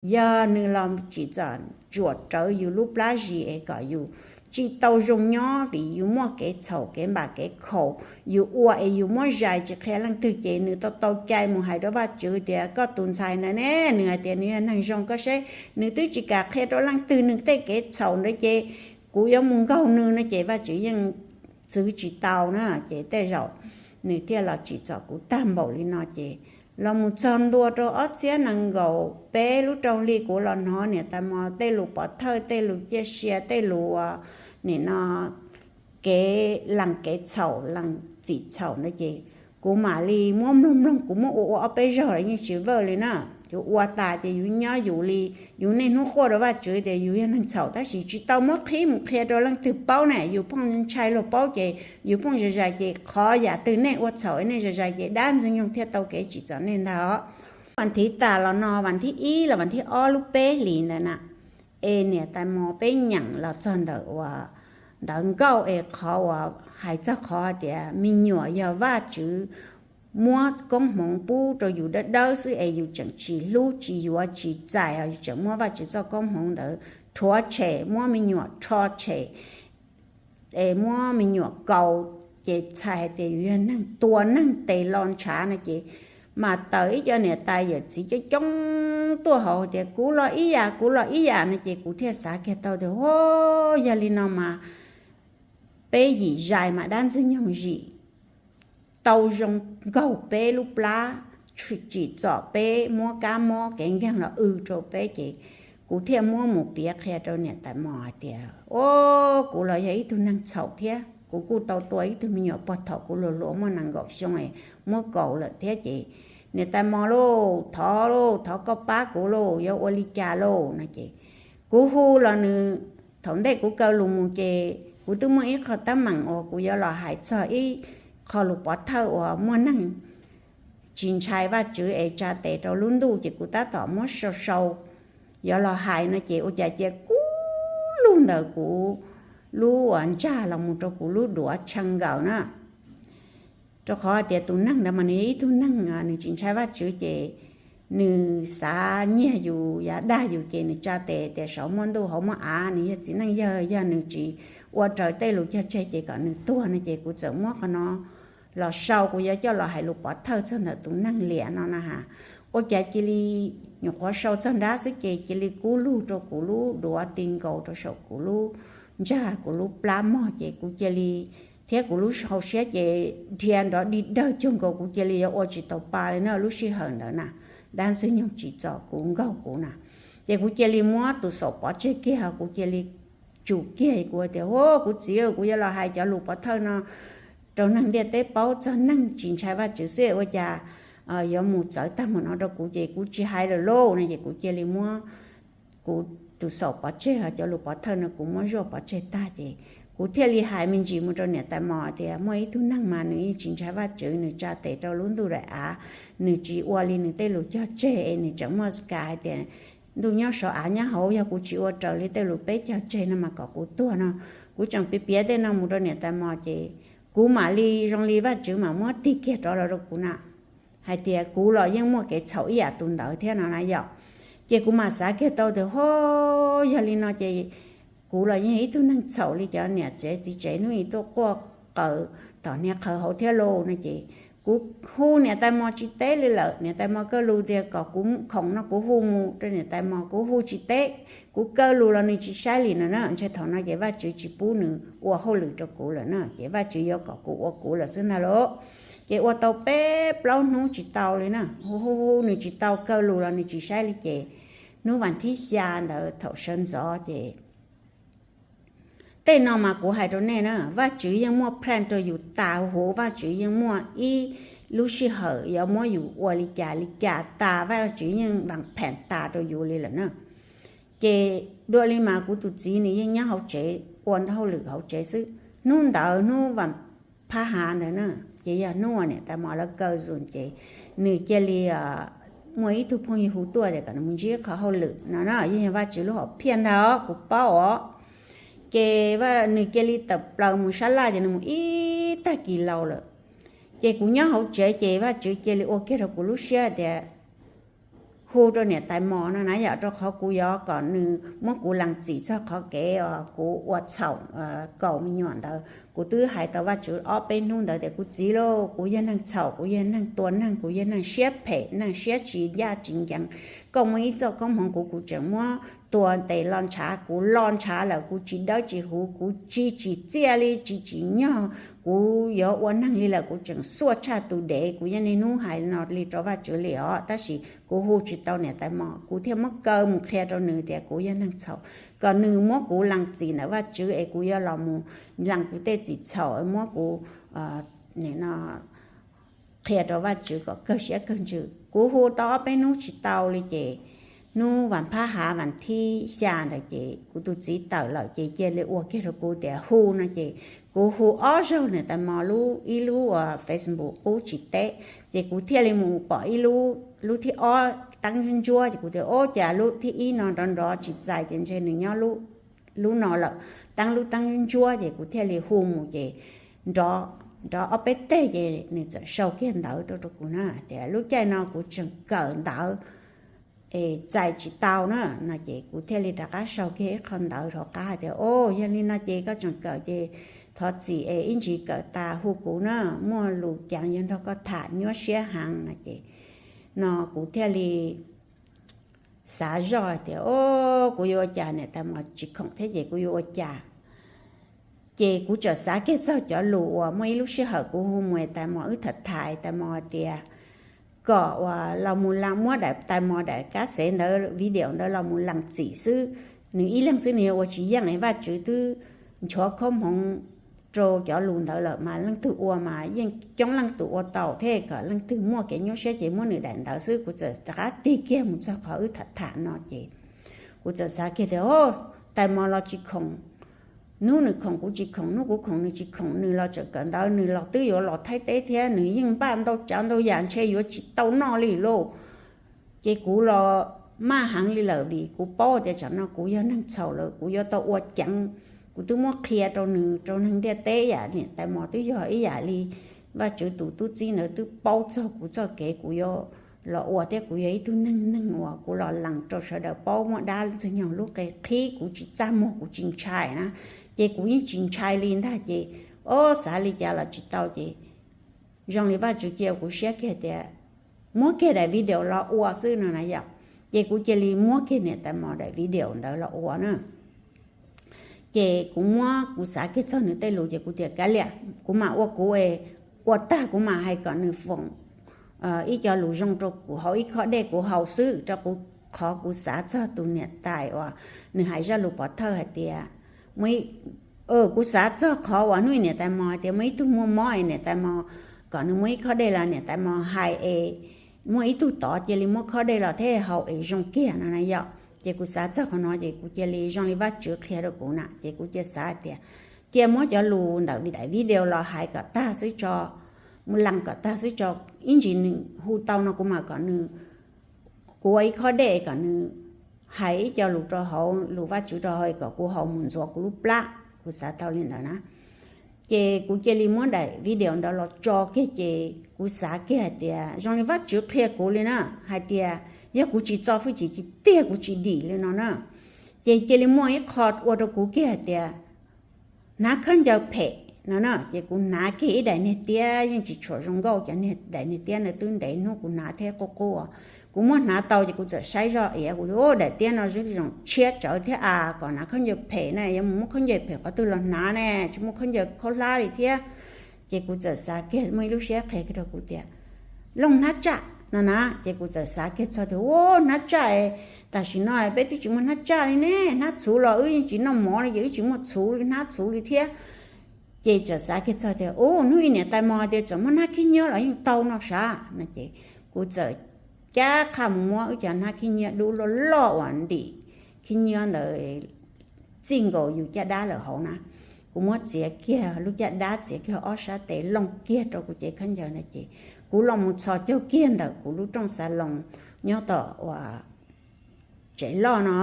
Yog nws los tsim txom tsuam rawv yus lub plab zis es kom yus tsis tau zoo nyob vim yus muaj kev txhaum kev npam kev khaum, yus ua es yus muab zais tsis qhia leej twg ces nws tau tau cai mus hais rau Vajtswv tias koj tus ntxhais ntawd ne, nws hais tias nws yog neeg zoo koj saib, nws twb tsis kam qhia rau leej twg nws tej kev txhaum ntawd ces kuv yuav mus nkaug nws no ces Vajtswv yeej txwv tsis tau na. Ces tej zaum nws thiaj los tsim txom kuv tag npaum li no ces los mus txog ntua rau ob txhiab nees nkaum peb lub rau hli kuv los hnov niam tais mos tej lus pov thawj tej lus ciaj sia tej lus nim no kev lees kev txhaum lees txim txhaum ntawd ces kuv mam li muab mloog mloog, kuv muab ua ua ob peb zaug los yeej tsis vaj li na. Yus ua tas ces yus nyob yus li, yus niaj hnub quaj rau Vajtswv tias yus yog neeg txhaum tab sis tsis tau muab qhib mus qhia rau leej twg paub ne, yus phooj ntshai luag paub ces yus phooj zais zais ces qhov yam twg nej ua txhaum nej zais zais ces dab ntxwg nyoog thiaj tau kev tsim txom nej ntag os. Vas thiv tas los no vas thib ib los vas thib ob lub peb hlis ntawd na, es niam tais mos peb nyeem los txog ntawm uas ntawv nkauj es qhov uas hais txog qhov tias me nyuam yog Vajtswv muab koob hmoov pub rau yus dawb dawb xwb es yus tseem tsis hlub tsis yuav tsis txais, yus tseem muab Vajtswv txoj koob hmoov ntawd rhuav tshem, muab me nyuam rho tshem es muab me nyuam kaus, ces txhais hais tias yus yog neeg tua neeg tes lo ntshav no ces mas tawm ib co niam tais yawm txiv coob coob tuaj hauv tias kuv los ib yam, kuv los ib yam no ces kuv thiaj xav kiag tau tias o, yog li no mas peb yim zais mas dab ntxwg nyoog zim tau zoo nkaug peb lub plab, tsim txom peb, muab kab mob kev nkeeg los w rau peb ces kuv thiaj muab mus piav qhia rau niam tais mos hais tias o, kuv los yog ib tug neeg txhaum thiab kuv kuj tau tua ib tug me nyuam pog thaum kuv hluas hluas muaj nees nkaum xyoo es muab kaus lawm thiab ces niam tais mos lauj, thov lauj, thov koj pab kuv lauj, yuav ua li cas lauj no ces kuv hu los nws, thaum ntej kuv kaw lus mus ces kuv twb muaj ib qho teeb meem uas kuv yuav los hais txog ib qho lus pov thawj uas muaj neeg tsis ntshai Vajtswv es tsa tes rau lub ntuj ces kuv tab tom muab sau sau yuav los hais no ces ua cas cia kub lug ntawm kuv lub uas ntsag los mus rau kuv lub duav tshee nkaws na. Rau qhov tias tus neeg ntawd mas nws yog ib tug neeg nws tsis ntshai Vajtswv ces nws xav nyiag yus yav dag yus ces nws tsa tes tias saum muaj ntuj hauv muaj av, nws yog txiv neej yawg, yog nws tsis ua raws tej lus cog tseg ces kom nws tuag no ces kuv txawm muab qhov no los sau, kuv yuav coj los hais lus pov thawj txog ntawm tus neeg liam no na has. Ua cas cia li nyuam qhuav sau txog nrab xwb ces cia li kub lug rau kuv lub duav ti nkaus rau saum kuv lub ntsag kuv lub plab mog ces kuv cia li, thiab kuv lub hauv siab ces dhia nrov dig dawg cuag nkaus kuv cia li yuav ua tsis tau pa li na lub sij hawm ntawd na. Dab ntxwg nyoog tsim txom kuv nkaug kuv na. Ces kuv cia li muab tus xaum pov tseg kiag kuv cia li tsum kiag kuv tias o, kuv txiv, kuv yuav los hais cov lus pov thawj no rau neeg ntiaj teb paub txog neeg tsis ntshai Vajtswv xwb ua cas yuav mus txawv tag mus no rau kuv ces kuv tsis hais lawm lauj no ces kuv cia li muab kuv tus xaum pov tseg, cov lus pov thawj no kuv muab zuaj pov tseg tag ces kuv thiaj li hais me ntsis mus rau niam tais mos tias muaj ib tug neeg mas nws yeej tsis ntshai Vajtswv, nws tsa tes rau lub ntuj daim av, nws tsis ua li nws tej lus cog tseg es nws tseem muaj kas hais tias ntuj nyob saum av nyob hauv, yog kuv tsis ua raws li tej lus peb cog tseg no mas kom kuv tuag no. Kuv tseem piav piav tej no mus rau niam tais mos ces kuv mam li zoo li Vajtswv mam muab tig kiag rov los rau kuv na, hais tias kuv los yeej muaj kev txhaum ib yam tus ntawd thiab no na yom. Ces kuv mam xav kiag tau tias o, yog li no ces kuv los yeej ib tug neeg txhaum li cov niam tsev txiv tsev hnub i tuaj quaj qaws tom hniav qhawv hauv thiab lauj no ces kuv hu niam tais mos tsis teb li lawm. Niam tais mos kawg lus tias kom kuv khoom no kuv hu mus rau niam tais mos, kuv hu tsis teb, kuv kawg lus los nws tsis saib li no na. Ntshe thaum no ces Vajtswv tsis pub nws ua hauj lwm rau kuv lawm na, ces Vajtswv yuav kom kuv ua kuv lawm xwb ntag lauj. Ces ua tau peb plaub hnub tsis tau li na, hu hu hu nws tsis tau, kawg lus los nws tsis saib li ces hnub vas thib xya ntawd thaum sawv ntxov ces tej no mas kuv hais rau nej na, Vajtswv yeej muaj plan rau yus tas huv, Vajtswv yeej muaj ib lub sij hawm yuav muab yus ua li cas li cas tas, Vajtswv yeej vam phem tas rau yus li lawm na. Ces dua li mas kuv tus txiv nws yeej nyob hauv tsev ua ntau hauj lwm hauv tsev xwb. Hnub ntawd hnub vas phab hav ntawd na, ces yog hnub uas niam tais mos lawv kaw zoom ces nws cia li muaj ib tug phooj ywg hu tuaj tias kom nws mus ntsib qhov hauj lwm no na, yeej yog Vajtswv lub hom phiaj ntag os, kuv paub os. Ces nws cia li tawm plaws mus sab laj ces nws mus ib tag kis laus lawm. Ces kuv nyob hauv tsev ces Vajtswv cia li ua kiag rau kuv lub siab tias hu rau niam tais mos no na yom, rau qhov kuv yuav kom nws muab kuv lees txim txog qhov kev kuv ua txhaum kaus me nyuam ntawd. Kuv twb hais tau Vajtswv ob peb hnub ntawd tias kuv txiv lauj, kuv yog neeg txhaum, kuv yog neeg tua neeg, kuv yog neeg siab phem, neeg siab tsis ncaj tsis ncees. Koj muaj ib txoj koob hmoov kuv, kuv tseem muab tua tes lo ntshav, kuv lo ntshav lawm kuv tsis dawb tsis huv, kuv tsis tsim txiaj li, tsis tsim nyog, kuv yuav ua neeg li lawm, kuv tseem xuaj tshaj tus dev. Kuv yeej niaj hnub hais no li rau Vajtswv li os, tab sis kuv hu tsis tau niam tais mos, kuv thiaj muab kaw mus qhia rau nws tias kuv yog neeg txhaum, kom nws muab kuv lees txim ntawm Vajtswv es kuv yuav los mus lees kuv tej txim txhaum, muab kuv qhia rau Vajtswv kom kawg siab kawg ntsws. Kuv hu tau ob peb hnub tsis tau li ces hnub vas phab hav vas thib xya ntawd ces kuv tus txiv tawm lawm ces cia li ua kiag rau kuv tias hu no ces kuv hu ob zaug niam tais mos lub, ib lub uas Facebook qub tsis teb, ces kuv thiaj li mus pom ib lub, lub thib ob teeb ntsuab ntsuab ces kuv tias, o, cas lub thib ib no nrov nrov tsis txais ces ntshe nws nyob lub no lawm, teeb lub teeb ntsuab ntsuab ces kuv thiaj li hu mus ces nrov, nrov ob peb teg ces nws txawm sau kiag ntawv rau rau kuv na tias lub caij no kuv tseem kawm ntawv es txais tsis tau na no ces kuv thiaj li rov qab sau kiag ib qho ntawv hauv qab hais tias, o, yog li no ces koj tseem kawm ces thov txim es ib ntsis kawm tas hu kuv na, muaj lus ceev yuav nrog koj tham nyuaj siab heev no ces no kuv thiaj li xav zoj tias, o, kuv yuav ua cas, niam tais mos tsis khoom thiab ces kuv yuav ua cas. Ces kuv txawm xav kiag txog cov lus uas muaj ib lub sij hawm kuv hu mus es tais mos wb tham tham, tais mos tias kom uas los mus lees, muab daim tais mos daim kab xev ntawd, video ntawd los mus lees txim xwb, nws ib leeg xwb nws yuav ua tsis yeej es Vajtswv twb nchuav koob hmoov rau cov lus ntawd lawm mas leej twg ua mas yeej coob leej tus ua tau thiab, kom leej twg muaj kev nyuaj siab ces muab nws daim ntawd xwb. Kuv txawm rov qab tig kiag mus txog qhov wb tham tham no ces kuv txawm xav kiag tias, o, tais mos los tsis khoom, hnub nws khoom kuv tsis khoom, hnub kuv khoom nws tsis khoom, nws los tseem kawm ntawv, nws los twb yuav los Thaib teb thiab, nws yeej npaj ntau tsav ntau yam ntshe yuav tsis tau noj li lauj. Ces kuv los maj heev li lawm vim kuv paub tias tsam no kuv yog neeg txhaum lawm, kuv yuav tau ua ceev. Kuv twb muab qhia rau nws rau neeg ntiaj teb yam niam tais mos twb yog ib yam li Vajtswv tus tub txib ntawd twb paub txog kuv txoj kev kuv yuav los ua thiab kuv yog ib tug neeg, neeg uas kuv los lees rau sawv daws paub, muaj dab ntxwg nyoog lub qe qhib kuv tsis txaj muag, kuv tsis ntshai na, ces kuv yeej tsis ntshai li ntag ces, o, xav li cas los tsis tau ces zoo li Vajtswv cia kuv siab kiag tias muab kiag daim video los ua xwb no na yom. Ces kuv cia li muab kiag niam tais mos daim video ntawd los ua na. Ces kuv muab, kuv xav kiag txog nws tej lus ces kuv tias kav liam, kuv mam ua kuv es, ua tag kuv mam hais kom nws foom ib co lus zoo rau kuv haus ib khob dej kuv haus xwb, rau qhov kuv xav txog tus niam tais uas nws hais zaj lus pov thawj hais tias, kuv xav txog qhov uas hnub niam tais mos hais tias muaj ib tug muaj mob es niam tais mos kom nws muab ib khob dej los niam tais mos hais es muaj ib tug tod cia li muab khob dej los thiab haus es zoo kiag no na yom. Ces kuv xav txog qhov no ces kuv cia li zoo li Vajtswv qhia rau kuv na ces kuv cia xav hais tias cia muab cov lus ntawm daim video los hais kom tag xwb tso, mus lees kom tag xwb tso, ib ntsis nws hu tau no kuv mam kom nws, kuv ua ib khob dej kom nws hais ib co lus rau hauv, lus Vajtswv rau hauv kom kuv haus mus ntxuav kuv lub plab, kuv xav tau li ntawd na. Ces kuv cia li muab daim video ntawd los tso kiag ces kuv xav kiag hais tias zoo li Vajtswv qhia kuv li na, hais tias yog kuv tsis txo hwj chim tiag kuv tsis dim li no na. Ces cia li muaj ib qho ua rau kuv kiag hais tias hnav khaub ncaws phem no na. Ces kuv hnav kiag ib daim niag tiab yeej tsis tshua zoo nkauj, cov niag daim niag tiab ntawd twb ntev hnub kuv hnav thiab qub qub. Kuv muab hnav tau ces kuv txawm saib zoj iav, kuv, daim tiab no zoo tshiab tsawv thiab as, kom hnav khaub ncaws phem na, yuav mus muab khaub ncaws phem qhov twg los hnav ne, tsis muaj khaub ncaws khaub hlab li thiab. Ces kuv txawm xav kiag, muaj ib lub siab qhia kiag rau kuv tias looj hnab tsaj no na. Ces kuv txawm xav kiag txog tias, u, hnab tsaj, tam sim no peb twb tsis muaj hnab tsaj li ne, hnab txhuv los wb yeej tsis noj mov li ces wb tsis muaj txhuv li, hnab txhuv li thiab. Ces txawm xav kiag txog tias, u, hnub ib niam tais mos tias txawm muaj hnab khib nyiab los yeej tau no sav no. Ces kuv txawm cab qhaj mus muab wb cov hnab khib nyiab dub loj loj uas ntim khib nyiab ntawd txij nkaus yus caj dab lawm hauv na. Kuv muab txiav kiag lub caj dab, txiav kiag ob sab tes, looj kiag rau kuv cev khaub ncaws na. Ces kuv los mus txhos caug kiag ntawm kuv lub rooj xav loos nyob tom uas tsev loj no.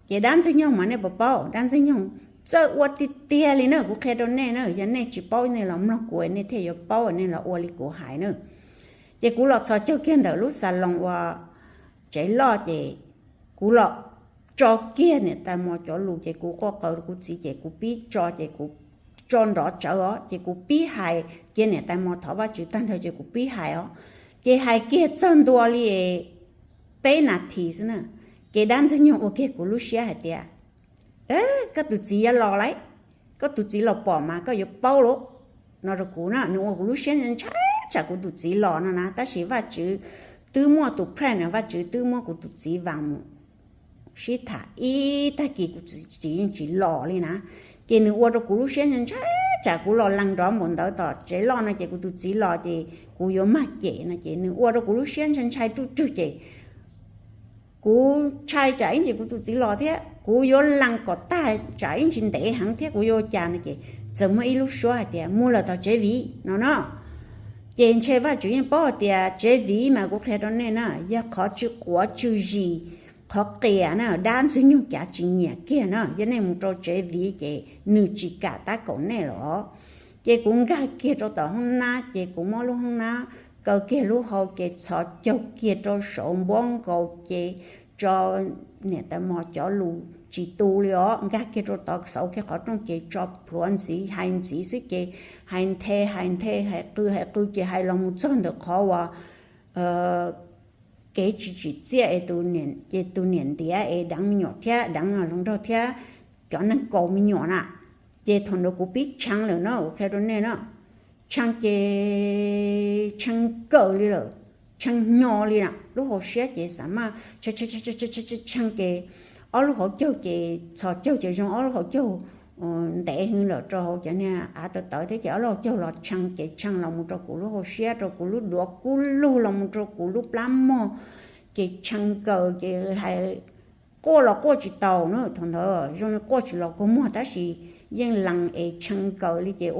Ces dab ntxwg nyoog mas nej puas paub, dab ntxwg nyoog txawj ua tiag tiag li na. Kuv qhia rau nej na, yog nej tsis paub nej los mloog kuv nej thiaj yuav paub, nej los ua li kuv hais na. Ces kuv los txhos caug kiag ntawm lub xav loos uas tsev loj ces kuv los tso kiag niam tais mos cov lus ces kuv quaj qw rau kuv txiv ces kuv pib tso ces kuv tso nrov tsawv os ces kuv pib hais kiag niam tais mos thov Vajtswv tag nrho ces kuv pib hais os. Ces hais kiag txog ntua li peb nas this xwb na, ces dab ntxwg nyoog ua kiag kuv lub siab hais tias, Koj tus txiv yuav los lawm, koj tus txiv los pom mas koj yuav paub lawm, no rau kuv na. Nws ua kuv lub siab ntshai tsam kuv tus txiv los no na, tab sis Vajtswv twb muaj tus plan no, Vajtswv twb muab kuv tus txiv vas mus sib tham ib tag kis kuv txiv yeej tsis los li na. Ces nws ua rau kuv lub siab ntshai tsam kuv los lees nrov npaum ntawd tom tsev loj no ces kuv tus txiv los ces kuv yuav mag cem no ces nws ua rau kuv lub siab ntshai ntshai ruj rwg ces kuv ntshai tsam ib ntsis kuv tus txiv los thiab kuv yuav lees kom tag tsam ib ntsis ntev heev thiab kuv yuav ua cas no ces txawm muaj ib lub suab hais tias mus lawm tom tsev viv no no. Ces ntshe Vajtswv yeej paub hais tias tsev viv mas kuv qhia rau nej na yog qhov tsw quav tsw zis, qhov qias na, dab ntxwg nyoog cav tsis nyiam kiag na, yog nej mus rau tsev viv ces nws tsis kam tab kaum nej los. Ces kuv nkag kiag rau tom hoob nab ces kuv muab lub hoob nab kaw kiag lub hau ces txhos caug kiag rau saud npuab nkaus ces tso niam tais mos cov lus tsis tu li os, nkag kiag rau tod xauv kiag qhov rooj ces tso plhuav ntxiv hais ntxiv xwb ces hais nthe hais nthe hais qw hais qw ces hais los mus txog ntawm qhov uas kev tsis tsim txiaj es tus niam ntiav es deev me nyuam thiab deev hluas nraug thiab cov neeg kaus me nyuam na. Ces thaum ntawd kuv pib tshee lawm na, kuv qhia rau nej na, tshee ces tshee kawg li lawm, tshee hnyo li na, lub hauv siab ces xam maj tshee ces ob lub hauv caug ces txhos caug ces zoo ob lub hauv caug ntev hwv lawm rau hauv cov niag av tawv tawv thiab ces ob lub hauv caug los tshee ces tshee los mus rau kuv lub hauv siab, rau kuv lub duav kub lug, los mus rau kuv lub plab mog, ces tshee kawg ces hais quaj los quaj tsis tau na, thaum ntawd zoo li quaj tsis los kua muag tab sis yeej lees es tshee kawg li ces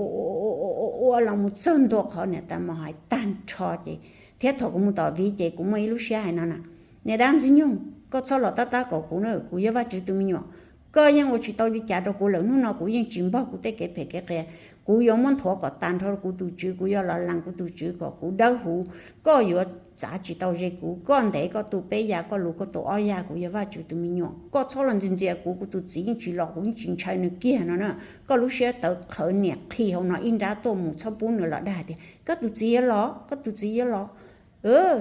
ua los mus txog ntua qhov niam tais mos hais tag nrho ces, thiab thaum kuv mus tom viv ces kuv muaj ib lub siab hais no na, niam dab ntxwg nyoog, koj txhob los tab tab kaum kuv na, kuv yog Vajtswv tus me nyuam, koj yeej ua tsis tau li cas rau kuv lawm, hnub no kuv yeej tsis npog kuv tej kev phem kev qias, kuv yuav muab nthuav kom tas nrho kuv tus tswv, kuv yuav los lees kuv tus tswv kom kuv dawb huv, koj yuav txav tsis tau ze kuv, koj ntev koj tu peb yas, koj luv koj tu ob yas, kuv yog Vajtswv tus me nyuam, koj txhob los ntxias ntxias kuv, kuv tus txiv yeej tsis los, kuv yeej tsis ntshai nws kiag no na. Koj lub siab tawv qhawv niam qhi hauv no ib nrab tuaj mus, txhob pub nws los dag hais tias koj tus txiv yuav los, koj tus txiv yuav los,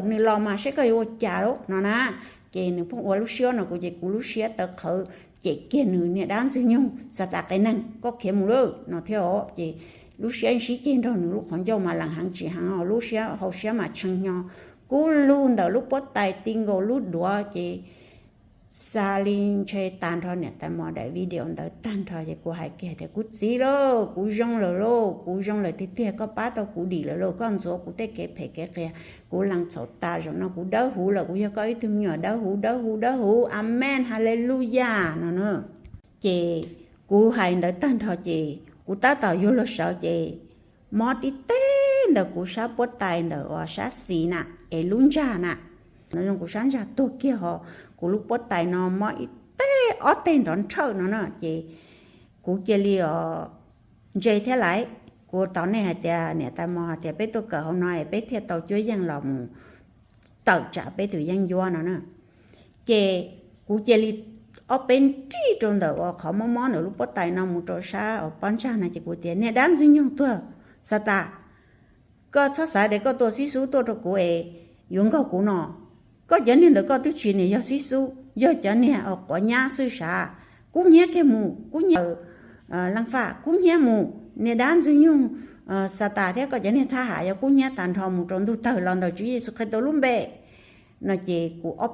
nws los mas saib koj yuav ua cas lauj no na. Ces nws pheej ua lub siab no kuv ces kuv lub siab tawv qhawv cem kiag nws, niam dab ntxwg nyoog Xatas qias neeg, koj khiav mus lawm no thiab os. Ces lub siab sib ceg nrog nws lub qhov ncauj mas lees heev tsis heev, lub siab hauv siab mas tshee hnyo, kub lug ntawm lub pob tais ti nkaus lub duav ces xa li ntshe tas nrho niam tais mos daim video ntawd tag nrho ces kuv hais kiag tias kuv txiv lauj, kuv zoo lawm lauj, kuv zoo lawm tiag tiag, koj pab tau kuv dim lawm lauj, koj ntxuav kuv tej kev phem kev qias, kuv lees txhaum tas, zaum no kuv dawb huv lawm, kuv yog koj ib tug me nyuam dawb huv dawb huv dawb huv, amees, haleluyas no na. Ces kuv hais ntawd tag nrho ces kuv tab tom yuav luag sawv ces mob tib teg ntawm kuv sab puab tais ntawm uas sab xis na, es lub ntsag na, no zoo kuv sab ntsag tuag kiag ho, kuv lub puab tais no mob ib teg ob teg nrov nrhawj no na ces kuv cia li os ntse thiab lais. Kuv tos nej hais tias niam tais mos hais tias peb tuaj kawm hauv no es peb thiaj tau cuab yeej los mus tawm tsam peb tus yeeb ncuab no na. Ces kuv cia li ob peb nrig rau ntawm uas qhov mob mob ntawm lub puab tais no mus rau sab uas pob ntsag no ces kuv tias niag dab ntxwg nyoog tuag Xatas, koj txhob xav tias koj tua xib xub tuaj rau kuv es yuav nkaug kuv no. Koj cov niag ntawd koj twb tsis niag yog xib xub, yog cov niag quav nyab xwb sav. Kub hnyiab kiag mus, kub hnyiab, Leej Faj, kub hnyiab mus, niag dab ntxwg nyoog Xatas thiab koj cov niag thab ham yuav kub hnyiab tas nrho mus rau ntug tawg los ntawm Tswv Yexus Khetos lub npe no ces kuv ob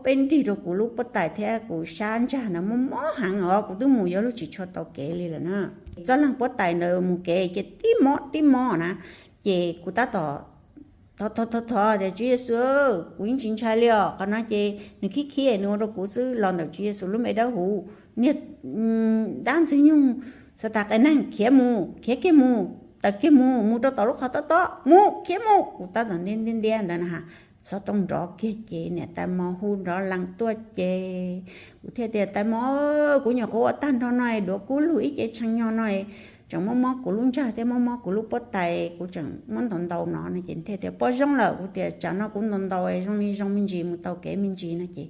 peb nrig rau kuv lub puab tais thiab kuv sab ntsag ntawd mob mob heev os, kuv twb mus yuav luag tsis tshua tau kev li lawm na. Txoj leeg puab tais ntawd mus kev ces tib mob tib mob na, ces kuv tab tom thov thov thov tias Tswv Yexus, kuv yeej tsis ntshai li os, qhov no ces nws khib khib nws ua rau kuv xwb, los ntawm Tswv Yexus lub npe dawb huv, niag dab ntxwg nyoog Xatas qias neeg, khiav mus, khiav kiag mus, tawm kiag mus, mus rau tom lub qhov tob tob, mus, khiav mus. Kuv tab tom ntiab ntiab ntiab ntawd na, xov tooj nrov kiag ces niam tais mos hu nrov lees tuaj ces kuv thiaj tias tais mos, kuv nyuam qhuav ua tag nrho no, duav kub lug ib ce tshee nyo no, tseem muab mob kuv lub ntsag thiab muab mob kuv lub pob tais, kuv tseem muab ntaus ntaus no no ces thiaj tias, Puas zoo lawm? Kuv tias, Tsam no kuv ntaus ntaus zoo li zoo me ntsis, mus taus kev me ntsis no ces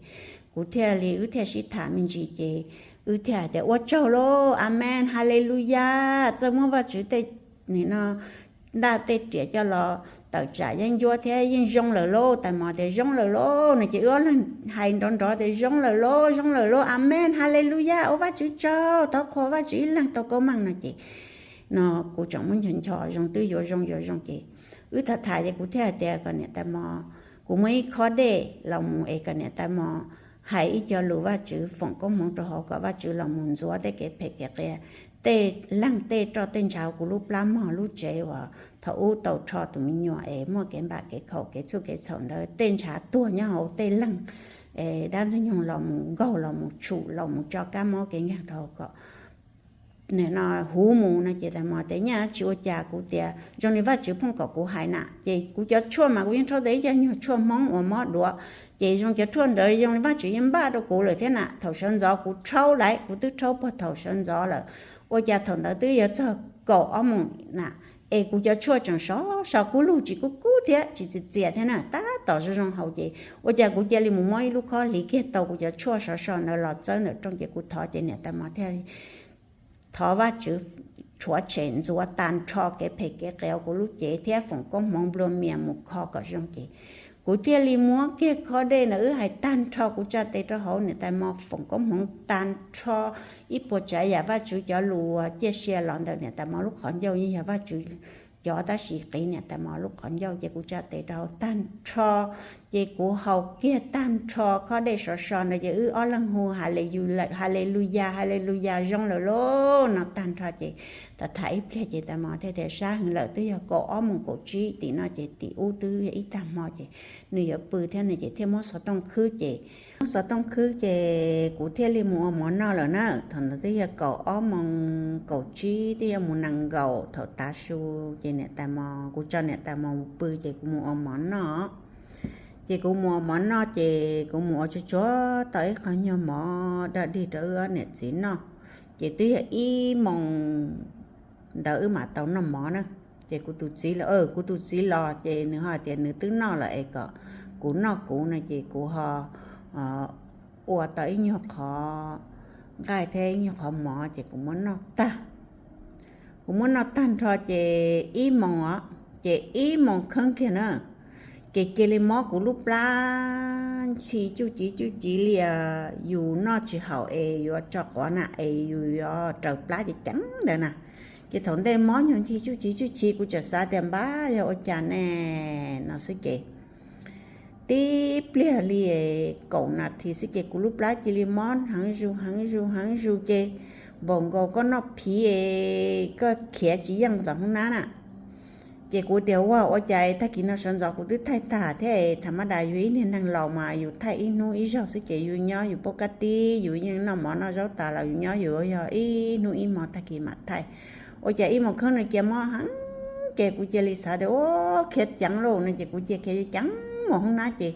kuv thiaj li, wb thiaj sib tham me ntsis ces wb thiaj hais tias, Ua tsaug lauj, amees, haleluyas, txawj muab Vajtswv tej, nim no, ntaj tej riam coj los tawm tsam yeeb ncuab thiab yeej zoo lawm lauj. Tais mos tias, Zoo lawm lauj no ces wb ob leeg hais nrov nrov tias, Zoo lawm lauj, zoo lawm lauj, amees, haleluyas, ua Vajtswv tsaug, thov qhuas Vajtswv ib leeg tau koob meej no ces no kuv tseem muab nchos nchos zoo twb yuav zoo yuav zoo ces wb tham tham ces kuv thiaj hais tias kom niam tais mos, kuv muab ib khob dej los mus es kom niam tais mos hais ib co lus Vajtswv foom koob hmoov rau hauv kom Vajtswv los mus ntxuav tej kev phem kev qias, tej leeg tej roj tej ntshav kuv lub plab mog lub tsev uas thaum ub tau rho tus me nyuam es muaj kev npam kev khaum kev txhuj kev txhaum ntawd, tej ntshav tuag nyob hauv tej leeg, dab ntxwg nyoog los mus nkaug los mus tshum los mus tso kab mob kev nkeeg rau hauv kom nim no huv mus no ces tais mos tias, Nyaj tsis ua cas. Kuv tias, Zoo li Vajtswv phooj kom kuv hais na. Ces kuv cov tshuaj mas kuv yeej rhaub tau ib co nyuag tshuaj Hmoob uas mob duav, ces zoo cov tshuaj ntawd zoo li Vajtswv yeej npaj rau kuv lawm thiab na. Thaum sawv ntxov kuv rhaub lawm, kuv twb rhaub puag thaum sawv ntxov lawm. Ua cas thaum ntawd twb yuav txog kaum ob moos na, es kuv cov tshuaj tseem sov so kub lug tsis kub kub thiab tsis txias txias thiab na, tab tom zoo zoo haus ces ua cas kuv cia li mus muab ib lub khob hliv kiag tau kuv cov tshuaj sov so ntawd los txawb ntawm rooj ces kuv thov ces niam tais mos thiaj thov Vajtswv rhuav tshem ntxuav tag nrho kev phem kev qias kuv lub cev thiab foom koob hmoov nplua mias mus kho kom zoo ces kuv thiaj li muab kiag khob dej ntawd wb hais tag nrho kuv tsa tes rau hauv niam tais mos foom koob hmoov tag nrho ib puas tsav yam Vajtswv cov lus uas ciaj sia los ntawm niam tais mos lub qhov ncauj yeej yog Vajtswv cov tab sis qiv niam tais mos lub qhov ncauj ces kuv tsa tes rau hauv tag nrho ces kuv haus kiag tag nrho khob dej sov so ntawd ces wb ob leeg hu haleluyas, haleluyas, zoo lawm lauj no tag nrho ces tham tham ib pliag ces tais mos thiaj tias, Sab heev lawm, twb yog kaum ob moos kaum tsib tim no ces tim ub twb yog ib tag hmo ces nws yuav pw thiab no ces thiaj muab xov tooj khwb ces muab xov tooj khwb ces kuv thiaj li mus ua mov noj lawm na. Thaum ntawd twb yog kaum ob moos kaum tsib twb yuav mus nees nkaum thaum tav su ces niam tais mos, kuv tso niam tais mos mus pw ces kuv mus ua mov noj. Ces kuv mus ua mov noj ces kuv mus ua tsuag tsuag tau ib qho nyuag mov dog dig rau wb ob niam txiv noj. Ces twb yog ib moos ntawd wb mam tau noj mov na. Ces kuv tus txiv los, kuv tus txiv los ces nws ho tias nws twb noj lawm es kom kuv noj kuv no ces kuv ho ua tau ib nyuag qhov nqaij thiab ib nyuag qhov mov ces kuv muab noj tag. Kuv muab noj tag nrho ces ib moos os, ces ib moos kheeb kiag na, ces cia li mob kuv lub plab ntxhi cuj civ cuj civ li, yus noj tsis haum es yuav tso quav na es yus yuav raws plab ceev ceev ntawd na. Ces thaum ntej mob nyuag ntxhi cuj civ cuj civ kuv txawm xav tias npab yog ua cas ne no xwb ces tib pliag li kaum nas this xwb ces kuv lub plab cia li mob heev zus heev zus heev zus ces npaum nkaus koj noj phiv es koj khiav tsis yeej tom hoob nab na. Ces kuv tias ua, ua cas tag kis no sawv ntxov kuv twb thaij tag thiab, tham mab das yus ib niag neeg laus mas yus thaij ib hnub ib zaug xwb ces yus nyob yus poj kab tib, yus yeej noj mov noj zaub tas los yus nyob yus yog ib hnub ib hmo tag kis mam thaij. Ua cas ib moos kheeb no cia mob heev ces kuv cia li xav tias ua khiav ceev lauj no ces kuv cia khiav ceev mus hoob nab ces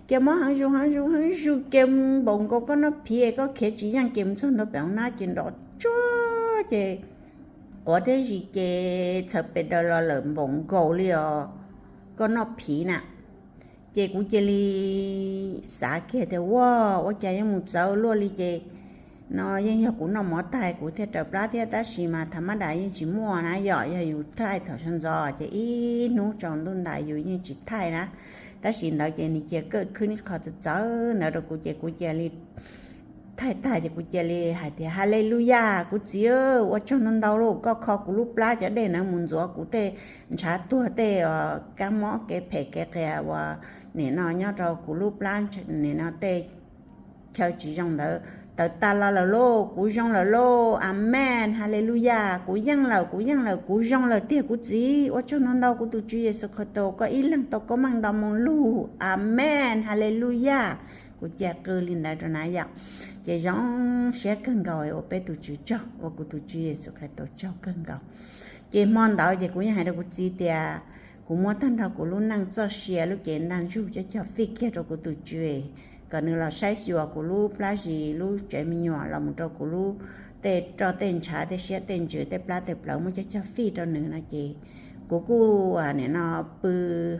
cia mob heev zus heev zus heev zus ces npaum nkaus koj noj phiv es koj khiav tsis yeej ces mus txog ntua pem hoob nab ces nrov tsuag ces quav thiab zis ces txhawv pes daws los lawm npaum nkaus li os koj noj phiv na. Ces kuv cia li xav kiag tias ua, ua cas yeej mus txawv luaj li ces no yeej yog kuv noj mov tag kuv thiaj raws plab thiab tab sis mas tham mab das yeej tsis muaj na yom, yog yus thaij thaum sawv ntxov ces ib hnub tsaus ntuj ntais yus yeej tsis thaij na. Tab sis ntawd ces nws cia kawj khwb ib qho txawv txawv ntawd rau kuv ces kuv cia li thaij tag ces kuv cia li hais tias, Haleluyas, kuv txiv, ua tsaug ntau ntau lauj, koj kho kuv lub plab cov dej ntawd mus ntxuav kuv tej ntshav tuag tej kab mob kev phem kev qias uas nim no nyob rau kuv lub plab nim no tej chaw tsis zoo ntawd tawm tas los lawm lauj, kuv zoo lawm lauj, amees, haleluyas, kuv yeej lawm, kuv yeej lawm, kuv zoo lawm tiag kuv txiv, ua tsaug ntau ntau kuv tus Tswv Yexus Khetos, koj ib leeg tau koob meej nto moo lug, amees, haleluyas. Kuv cia qw li ntawd rau na yom. Ces zoo siab kawg nkaus uas peb tus Tswv tsaug, ua kuv tus Tswv Yexus Khetos tsaug kawg nkaus. Ces hmo ntawd ces kuv yeej hais rau kuv txiv tias kuv muab tag nrho kuv lub neej txoj sia lub cev ntaj ntsug coj cog fij kiag rau kuv tus Tswv, kom nws los saib xyuas kuv lub plab zis lub tsev me nyuam los mus rau kuv lub tej roj tej ntshav tej siab tej ntsws tej plab tej plawv muab cog cog fij rau nws no ces kuv kuj nim no pw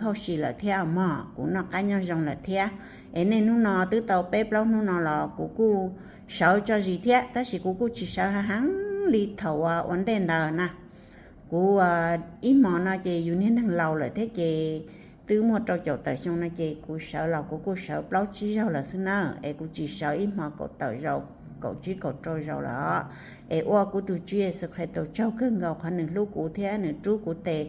hauj sim lawm thiab mog, kuv noj qab nyob zoo lawm thiab. Es niaj hnub no twb tau peb plaub hnub no los kuv kuj sawv tso zis thiab, tab sis kuv kuj tsis sawv heev li thaum ua ntej ntawd na. Kuv ib hmo no ces yus niag neeg laus lawm thiab ces twb muaj rau caum tawm xyoo no ces kuv sawv los kuv kuj sawv plaub tsib zaug lawm xwb na, es kuv tsis sawv ib hmo kaum tawm zaus, kaum tsib kaum rau zaus lawm. Es ua kuv tus Tswv Yexus Khetos tsaug kawg nkaus qhov nws hlub kuv thiab nws rub kuv tes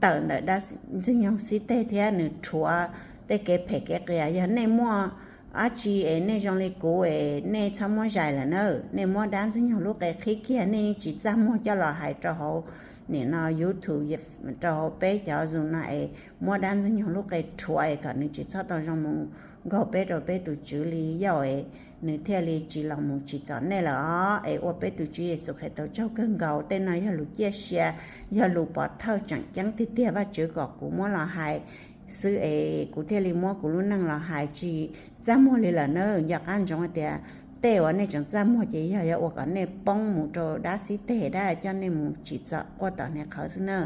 tawm ntawm dab Ntxwg Nyoog xib teg thiab nws rhuav tej kev phem kev qias. Yog nej muaj dab tsi es nej zoo li kuv es nej txhob muab zais lawm na, nej muab dab Ntxwg Nyoog lub qe qhib kiag, nej yeej tsis txaj muag coj los hais rau hauv nim no YouTube rau hauv peb cov Zoom no es muab dab Ntxwg Nyoog lub qe rhuav es kom nws tsis txhob tau zoo mus nkaug peb rau peb tus Tswv li yauj es nws thiaj li tsis los mus tsim txom nej lawm os. Es ua peb tus Tswv Yexus Khetos tsaug kawg nkaus, tej no yog lus ciaj sia, yog lus pov thawj tseem ceeb tiag tiag Vajtswv kom kuv muab los hais xwb es kuv thiaj li muab kuv lub neej los hais tsis txaj muag li lawm na. Nco qab ntsoov hais tias tej uas nej tseem txaj muag ces yog yuav ua kom nej poob mus rau dab xib teg dab coj nej mus tsim txom quaj tom hniav qhawv xwb na.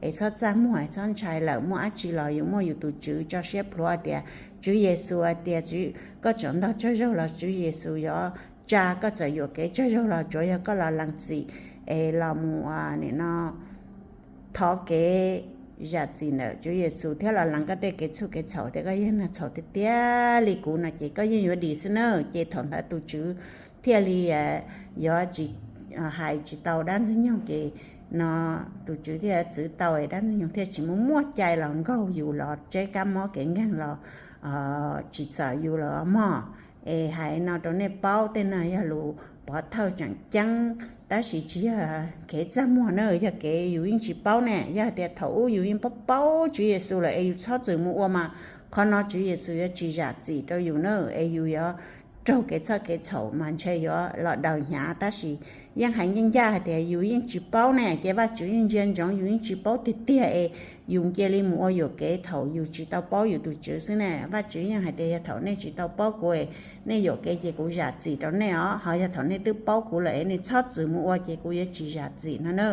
Es txhob txaj muag es txhob ntshai lawm, muaj dab tsi los yus muaj yus tus Tswv tso siab plhuav tias Tswv Yexus hais tias koj tseem ntog tsaug zog los Tswv Yexus yuav tsa, koj txawm yuam kev tsaug zog los tsuav yog koj los lees txim es los mus nim no thov kev zam txim ntawm Tswv Yexus thiab los lees koj tej kev txhum kev txhaum tias koj yeej nag txhaum tiag tiag li kuv no ces koj yeej yuav dim xwb na. Ces thaum ntawd tus Tswv thiaj li yuav tsis hais tsis tau dab Ntxwg Nyoog ces no tus Tswv thiaj txwv tau es dab Ntxwg Nyoog thiaj tsis mus muaj cai los nkaug yus los tseb kab mob kev nkeeg los tsim txom yus lawm mog. Es hais no rau nej paub, tej no yog lus pov thawj tseem ceeb tab sis tsis yog kev txaj muag na, yog kev yus yeej tsis paub ne. Yog tias thaum ub yus yeej paub paub Tswv Yexus lawm es yus txhob txwm mus ua mas qhov no Tswv Yexus yuav tsis zam txim rau yus na, es yus yuav raug kev txhoj kev txhaum mas ntshe yuav los daws hnyav. Tab sis yeej hais ncaj ncaj hais tias yus yeej tsis paub ne, ces Vajtswv yeej ntsia ntsoov yus yeej tsis paub tiag tiag es yus cia li mus ua yuam kev thaum yus tsis tau paub yus tus Tswv xwb ne. Vajtswv yeej hais tias yog thaum nej tsis tau paub kuv es nej yuam kev ces kuv zam txim rau nej os, ho yog thaum nej twb paub kuv lawm es nej txhob txwm mus ua ces kuv yuav tsis zam txim no na.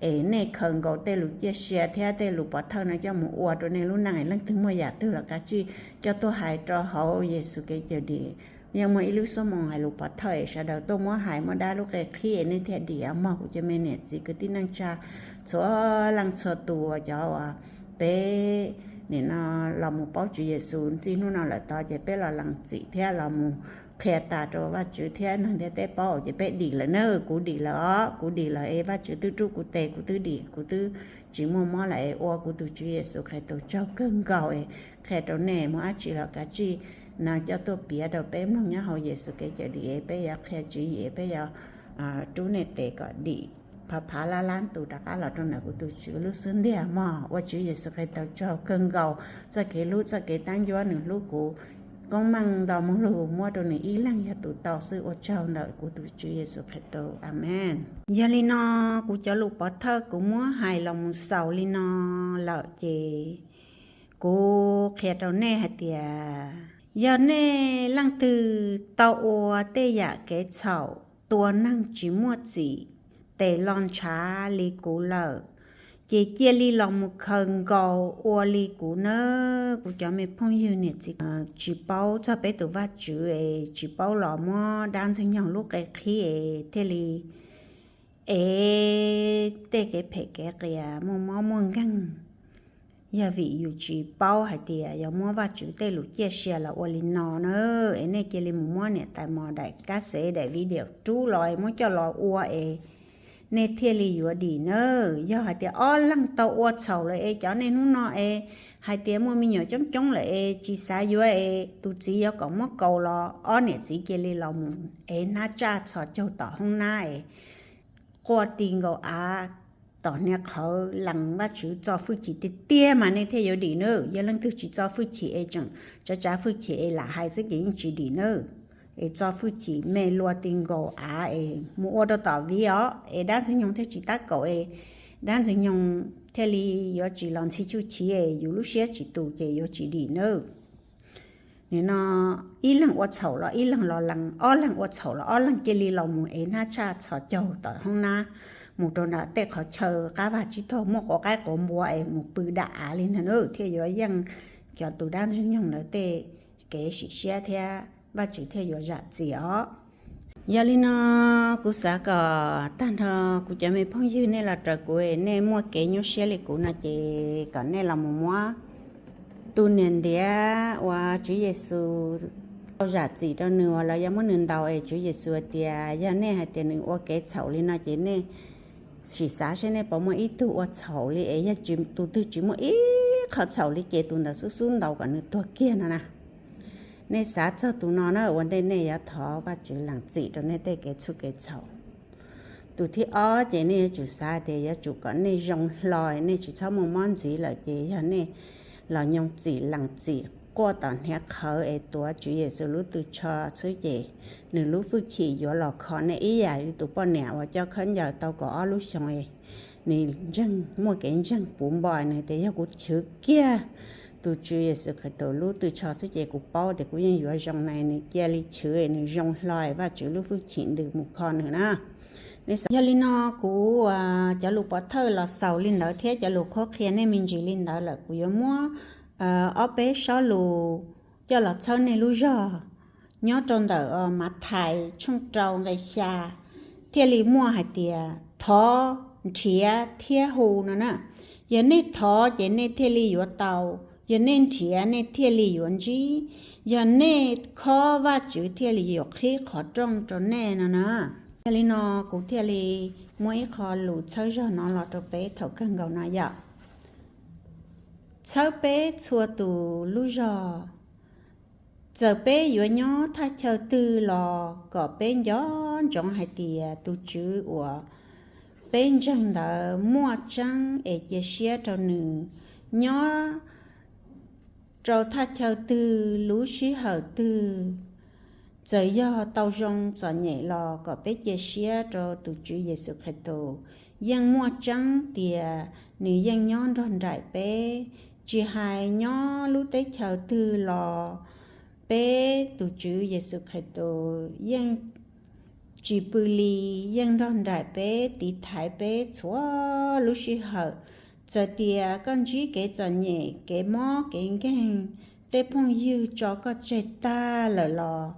Es nej khaws nkaus tej lus ciaj sia thiab tej lus pov thawj no coj mus ua rau nej lub neej es leej twg muaj yam twg los kav tsij coj tuaj hais rau hauv Yexus kev cawm dim. Yeej muaj ib lub xuab moos hais lus pov thawj es sawv daws tuaj muab hais muab dab lub qe qhib es nej thiaj dim os mog kuv cov me niam txiv kwv tij neej tsa txhua leej txhua tus cov uas peb nim no los mus paub Tswv Yexus ntxij hnub no lawm tod ces peb los lees txim thiab los mus qhia tas rau Vajtswv thiab neeg ntiaj teb paub ces peb dim lawm na. Kuv dim lawm os, kuv dim lawm es Vajtswv twb rub kuv tes, kuv twb dim, kuv twb tsis muaj mob lawm es ua kuv tus Tswv Yexus Khetos tsaug kawg nkaus es qhia rau nej muaj dab tsi los kav tsij no coj tuaj piav rau peb mloog nyob hauv Yexus kev cawm dim es peb yuav qhia tswv yim es peb yuav rub nej tes kom dim phav phav lab lab ntus rov qab los rau ntawm kuv tus Tswv lub xub ntiag mog. Ua Tswv Yexus Khetos tsaug kawg nkaus txoj kev hlub txoj kev tab ncuab nws hlub kuv. Koob meej nto mus lug muab rau nws ib leeg yog tus tau xwb. Ua tsaug ntawm kuv tus Tswv Yexus Khetos, amees. Yog li no kuv cov lus pov thawj kuv muab hais los mus xaus li no lawm ces kuv qhia rau nej hais tias yog nej leej twg tau ua tej yam kev txhaum tua neeg tsis muaj txim, tes lo ntshav li kuv lawm, ces cia li los mus khaws nkaus ua li kuv nawb. Kuv cov me phooj ywg niam txiv tsis paub txog peb tus Vajtswv es tsis paub los muab dab Ntxwg Nyoog lub qe qhib es thiaj li ev tej kev phem kev qias muaj mob muaj nkeeg. Yog vim yus tsis paub hais tias yuav muab Vajtswv tej lus ciaj sia los ua li no na, es nej cia li mus muab niam tais mos daim kab xev daim video rub los es muab coj los ua es nej thiaj li yuav dim nawb. Yog hais tias ob leeg tau ua txhaum lawm es cov niaj hnub no es hais tias muaj me nyuam coob coob lawm es tsis xav yuav es tus txiv yuav kom muab kaus los ob niam txiv cia li los mus ev hnab tsaj txhos caug tom hoob nab es quaj ti nkaus av tom hniav qhawv lees Vajtswv txo hwj chim tiag tiag mas nej thiaj yuav dim nawb. Yog leej twg tsis txo hwj chim es tseem tsav tsav hwj chim es lam hais xwb ces yeej tsis dim nawb. Es txo hwj chim me lua ti nkaus av es mus ua rau tom viv os es dab Ntxwg Nyoog thiaj tsis tab kaum es dab Ntxwg Nyoog thiaj li yuav tsis los ntxhi txuj chiv es yus lub siab tsis tus ces yuav tsis dim nawb. Nim no ib leeg ua txhaum los ib leeg los lees, ob leeg ua txhaum los ob leeg cia li los mus ev hnab tshaj txhos caug tom hoob nab mus rau nram tej qhov chaw qab vag tsib taug muaj quav qaib quav npua es mus pw dam av li ntag na, thiaj yuav yeej cov tus dab ntxwg nyoog ntawd tej kev sim siab thiab Vajtswv thiaj yuav zam txim os. Yog li no kuv xav kom tag nrho kuv cov me phooj ywg nej los raws kuv, nej muaj kev nyuaj siab li kuv no ces kom nej los mus muab tus niam ntiav uas Tswv Yexus tau zam txim rau nws uas lawv yuav muab nws ntaus es Tswv Yexus hais tias yog nej hais tias nws ua kev txhaum li no ces nej sim xav seb nej puas muaj ib tug ua txhaum li es yog tus twg tsis muaj ib qho txhaum li ces tus ntawd xub xub ntaus kom nws tuag kiag no na. Nej xav txog tus no na ua ntej nej yuav thov Vajtswv lees txim rau nej tej kev txhub kev txhaum. Tus thib ob ces nej yuav tsum xav tias yuav tsum kom nej zoo hlo, nej tsis txhob muaj mob ntxiv lawm ces yog nej los nyoo txim lees txim quaj tom hniav qhawv es tuav Tswv Yexus lub tw tsho xwb ces nws lub hwj chim yuav los kho nej ib yam li tus poj niam uas coj khaub ncaws tau kaum ob lub xyoo es nws ntseeg muaj kev ntseeg puv npo, nws tias yog kuv chwv kiag tus Tswv Yexus Khetos lub tw tsho xwb ces kuv paub tias kuv yeej yuav zoo na, nws cia li chwv nws zoo hlo Vajtswv lub hwj chim ntws mus kho nws na. Yog li no kuv cov lus pov thawj los xaus li ntawd thiab cov lus qhuab qhia nej me ntsis li ntawd lawm, kuv yuav muab ob peb sob lus coj los txhawb nej lub zog nyob rau ntawm Mathais tshooj rau nqe xya, thiaj li muaj hais tias thov, nrhiav thiab hu no na. Yog nej thov ces nej thiaj li yuav tau, yog nej nrhiav nej thiaj li yuav ntsib, yog nej khob Vajtswv thiaj li yuav qhib qhov rooj rau nej no na. Yog li no kuv thiaj li muab ib qho lus txhawb zog no los rau peb thaum kawg nkaus no yom. Txhawb peb txhua tus lub zog, txawm peb yuav nyob thaj chaw twg los kom peb nco ntsoov hais tias tus Tswv uas peb ntseeg ntawd muaj tseeb es cia siab rau nws, nyob rau thaj chaw twg lub sij hawm twg. Txawm yog tau zoo txom nyem los kom peb cia siab rau tus Tswv Yexus Khetos yeej muaj tseeb tias nws yeej nyob nrog nraim peb. Tsis hais nyob lub teb chaws twg los peb tus Tswv Yexus Khetos yeej tsis pw li, yeej nrog nraim peb, tiv thaiv peb txhua lub sij hawm. Txawm tias koj ntsib kev txom nyem, kev mob kev nkeeg, tej phooj ywg tso koj tseg tag lawm los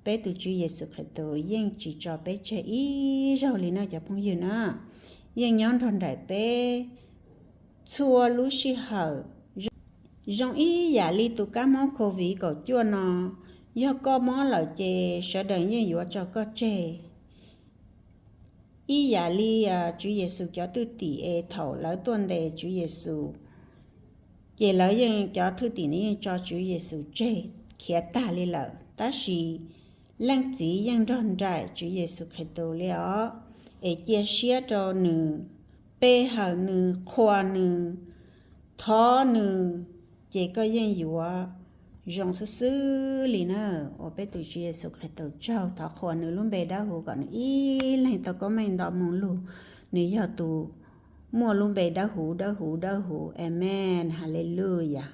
peb tus Tswv Yexus Khetos yeej tsis tso peb tseg ib zaug li na cov phooj ywg na. Yeej nyob nrog nraim peb txhua lub sij hawm. Zoo ib yam li tus kab mob covid kaum cuaj no, yog koj mob lawm ces sawv daws yeej yuav tso koj tseg. Ib yam li Tswv Yexus cov thwj tim es thaum lawv tuaj ntes Tswv Yexus, ces lawv yeej, cov thwj tim no yeej tso Tswv Yexus tseg khiav tag li lawm, tab sis Leej Txiv yeej nrog nraim Tswv Yexus Khetos li os, es cia siab rau nws, pe hawm nws, qhuas nws, thov nws, ces koj yeej yuav zoo xwb xwb li na. Ua peb tus Tswv Yexus Khetos tsaug, thov qhuas nws lub npe dawb huv kom nws ib leeg tau koob meej nto moo lug. Nws yog tus muaj lub npe dawb huv dawb huv dawb huv. Amees, Haleluyas.